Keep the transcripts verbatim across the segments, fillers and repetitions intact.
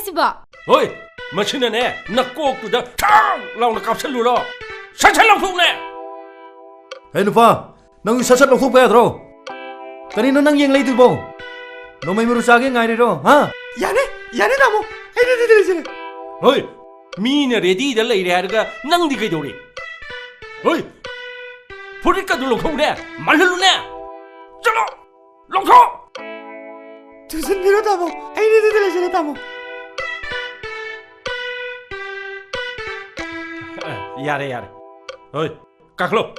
ꯁꯤꯕꯣ? ꯍꯣꯏ, ꯃꯁꯤꯅꯅꯦ, ꯅꯀꯣꯛꯇꯨꯗ ꯊꯥꯡ ꯂꯥꯎꯅ ꯀꯥꯞꯁꯜꯂꯨꯔꯣ꯫ ꯁꯠ ꯁꯠ ꯂꯧꯊꯣꯛꯅꯦ꯫ ꯍꯦ ꯅꯨꯄꯥ, ꯅꯪꯁꯨ ꯁꯠ ꯁꯠ ꯂꯧꯊꯣꯛꯄ ꯌꯥꯗ꯭ꯔꯣ? ꯀꯔꯤꯅꯣ ꯅꯪ ꯌꯦꯡ ꯂꯩꯗꯨꯕꯣ? ꯅꯣꯡꯃꯩ ꯃꯔꯨ ꯆꯥꯒꯦ ꯉꯥꯏꯔꯤꯔꯣ, ꯍꯥ? ꯌꯥꯅꯤ, ꯌꯥꯅꯤ ꯇꯥꯃꯣ, ꯑꯩ ready ꯗ ꯂꯩꯖꯔꯦ꯫ ꯍꯣꯏ, ꯃꯤꯅ ready ꯗ ꯂꯩꯔꯦ ꯍꯥꯏꯔꯒ ꯅꯪꯗꯤ ꯀꯩꯗꯧꯔꯤ? ꯍꯣꯏ, ꯐꯨꯔꯤꯠꯀꯗꯨ ꯂꯧꯊꯣꯛꯎꯅꯦ, ꯃꯥꯜꯍꯜꯂꯨꯅꯦ꯫ ꯆꯠꯂꯣ, ꯂꯧꯊꯣꯛ! ꯇꯨꯁꯟꯕꯤꯔꯣ ꯇꯥꯃꯣ, ꯑꯩ ready ꯗ ꯂꯩꯖꯔꯦ ꯇꯥꯃꯣ꯫ ꯌꯥꯔꯦ, ꯌꯥꯔꯦ꯫ ꯍꯣꯏ, ꯀꯥꯈꯠꯂꯣ꯫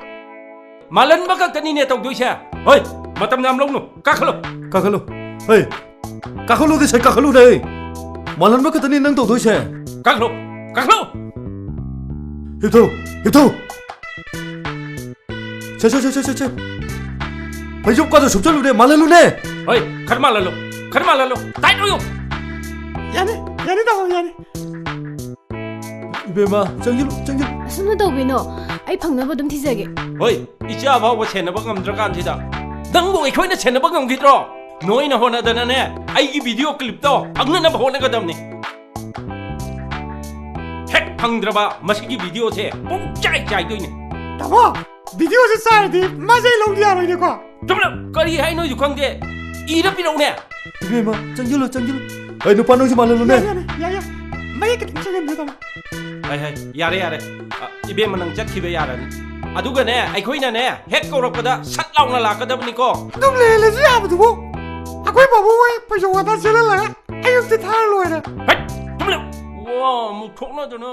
ꯃꯥꯜꯍꯟꯕ ꯈꯛꯇꯅꯤꯅꯦ ꯇꯧꯗꯣꯏꯁꯦ꯫ ꯍꯣꯏ, ꯃꯇꯝ ꯌꯥꯝ ꯂꯧꯅꯨ꯫ ꯀꯥꯈꯠꯂꯣ꯫ ꯀꯥꯈꯠꯂꯣ꯫ ꯍꯣꯏ, ꯀꯥꯈꯠꯂꯨꯗꯤ ꯁꯦ, ꯀꯥꯈꯠꯂꯨꯗꯤ꯫ ꯃꯥꯜꯍꯟꯕ ꯈꯛꯇꯅꯤ ꯅꯪ ꯇꯧꯗꯣꯏꯁꯦ꯫ ꯀꯥꯈꯠꯂꯣ, ꯀꯥꯈꯠꯂꯣ꯫ ꯍꯤꯞꯊꯧ, ꯍꯤꯞꯊꯧ꯫ ꯁꯦ, ꯁꯦ, ꯁꯦ, ꯁꯦ, ꯁꯦ, ꯁꯦ꯫ ꯐꯩꯖꯨꯞꯀꯗꯣ ꯁꯨꯞꯆꯜꯂꯨꯅꯦ, ꯃꯥꯜꯍꯜꯂꯨꯅꯦ꯫ ꯍꯣꯏ, ꯈꯔ ꯃꯥꯜꯍꯜꯂꯣ, ꯈꯔ ꯃꯥꯜꯍꯜꯂꯣ꯫ Tight ꯑꯣꯏꯌꯣ꯫ ꯌꯥꯅꯤ, ꯌꯥꯅꯤ ꯇꯥꯃꯣ, ꯌꯥꯅꯤ꯫ ꯏꯕꯦꯝꯃ, ꯆꯪꯁꯤꯜꯂꯨ, ꯆꯪꯁꯤꯜꯂꯨ꯫ ꯑꯁꯨꯝꯅ ꯇꯧꯕꯤꯅꯣ, ꯑꯩ ꯐꯪꯅꯕ ꯑꯗꯨꯝ ꯊꯤꯖꯒꯦ꯫ ꯍꯣꯏ, ꯏꯆꯥ ꯐꯥꯎꯕ ꯁꯦꯟꯅꯕ ꯉꯝꯗ꯭ꯔꯀꯥꯟꯁꯤꯗ ꯅꯪꯕꯨ ꯑꯩꯈꯣꯏꯅ ꯁꯦꯟꯅꯕ ꯉꯝꯈꯤꯗ꯭ꯔꯣ? ꯅꯣꯏꯅ ꯍꯣꯠꯅꯗꯅꯅꯦ, ꯑꯩꯒꯤ video clip ꯇꯣ ꯐꯪꯅꯅꯕ ꯍꯣꯠꯅꯒꯗꯕꯅꯤ꯫ ꯍꯦꯛ ꯐꯪꯗ꯭ꯔꯕ ꯃꯁꯤꯒꯤ video ꯁꯦ ꯄꯨꯡꯆꯥꯏ ꯆꯥꯏꯗꯣꯏꯅꯦ꯫ ꯇꯥꯃꯣ, video ꯁꯦ ꯆꯥꯏꯔꯗꯤ ꯃꯥꯁꯦ ꯑꯩ ꯂꯧꯗ ꯌꯥꯔꯣꯏꯅꯦꯀꯣ? ꯆꯨꯝꯂꯞ! ꯀꯔꯤ ꯍꯥꯏꯅꯣꯁꯨ ꯈꯪꯗꯦ꯫ ꯏꯔ ꯄꯤꯔꯛꯎꯅꯦ꯫ ꯏꯕꯦꯝꯃ, ꯆꯪꯁꯤꯜꯂꯨ, ꯆꯪꯁꯤꯜꯂꯨ꯫ ꯑꯩ ꯅꯨꯄꯥ ꯅꯪꯁꯨ ꯃꯥꯜꯍꯜꯂꯨꯅꯦ꯫ ꯌꯥꯏ, ꯌꯥꯏ, ꯌꯥꯏ, ꯌꯥꯏ꯫ ꯃꯌꯦꯛ ꯈꯤꯇꯪ ꯆꯪꯍꯟꯕꯤꯌꯨ ꯇꯥꯃꯣ꯫ ꯍꯥꯏ, ꯍꯥꯏ, ꯌꯥꯔꯦ, ꯌꯥꯔꯦ꯫ ꯑ, ꯏꯕꯦꯝꯃ ꯅꯪ ꯆꯠꯈꯤꯕ ꯌꯥꯔꯅꯤ꯫ ꯑꯗꯨꯒꯅꯦ, ꯑꯩꯈꯣꯏꯅꯅꯦ, ꯍꯦꯛ ꯀꯧꯔꯛꯄꯗ ꯁꯠ ꯂꯥꯎꯅ ꯂꯥꯛꯀꯗꯕꯅꯤꯀꯣ꯫ ꯑꯗꯨꯝ ꯂꯩꯍꯜꯂꯁꯨ ꯌꯥꯕꯗꯨꯕꯨ꯫ ꯑꯩꯈꯣꯏ ꯕꯥꯕꯨ ꯍꯣꯏ ꯐꯩꯖꯣꯝ ꯉꯥꯛꯇ ꯁꯦꯠꯍꯜꯂꯒ ꯑꯌꯨꯛꯇ ꯊꯥꯔ ꯂꯣꯏꯔꯦ꯫ ꯍꯠ! ꯇꯨꯃꯤꯟ ꯂꯩꯌꯨ꯫ ꯋꯥ ꯑꯃꯨꯛ ꯊꯣꯛꯅꯗꯅ꯫